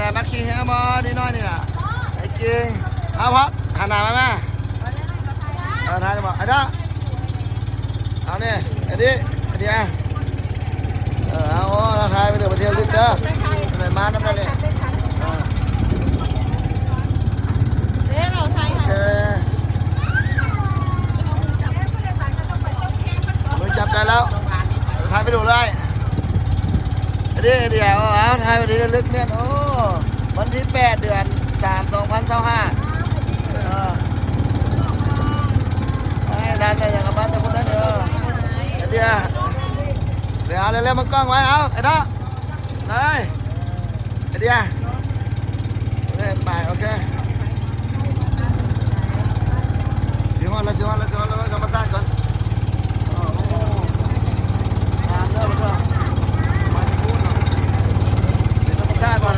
ແຕ່ມາຂີ່ເຮືອບໍ່ ນິດໜ້ອຍນີ້ນະ ໄອ້ກິ່ງ. ເອົາ ພັກ ຫັນໜ້າມາ ມາ. ເອີ ຖ່າຍບໍ່ ໄອ້ດາ. ເອົານີ້ ໄອ້ດິ ໄອ້ດິ. ເອີ ເອົາ ໂອ້ ຖ່າຍໄປເດີ ໄປທ່ຽວລຶກເດີ ໄດ້ມານຳກັນນີ້. ເອີ ເດ້ ເຮົາຖ່າຍໃຫ້ ໂອເຄ. ມືຈັບໄດ້ແລ້ວ ຖ່າຍໄປດູເລີຍ. ເດ້ ເດ້ ເອົາ ເອົາ ຖ່າຍໄປເດີ ເລິກແມ່ນ. ໂອ້ ວັນທີແປດ ເດືອນສາມ ສອງພັນຊາວຫ້າ. ເອີ ໄອ້ ຮ້ານໃດຢາກເອົາມາແຕ່ພຸ້ນເດີ. ເດ້ ເດ້ ເອົາເລັວໆ ມາກ້ອງໄວ້. ເອົາ ໄອ້ດາ ໄປ. ໄອເດຍ ໂອເຄ ໄປ ໂອເຄ. ຊິຮອດແລ້ວ ຊິຮອດແລ້ວ ຊິຮອດແລ້ວ ທຳມະຊາດກ່ອນ. ໂອ້ໂຫ ງາມເດີ ເດີ ມາຈາກພຸ້ນເນາະ ເປັນທຳມະຊາດບໍ່?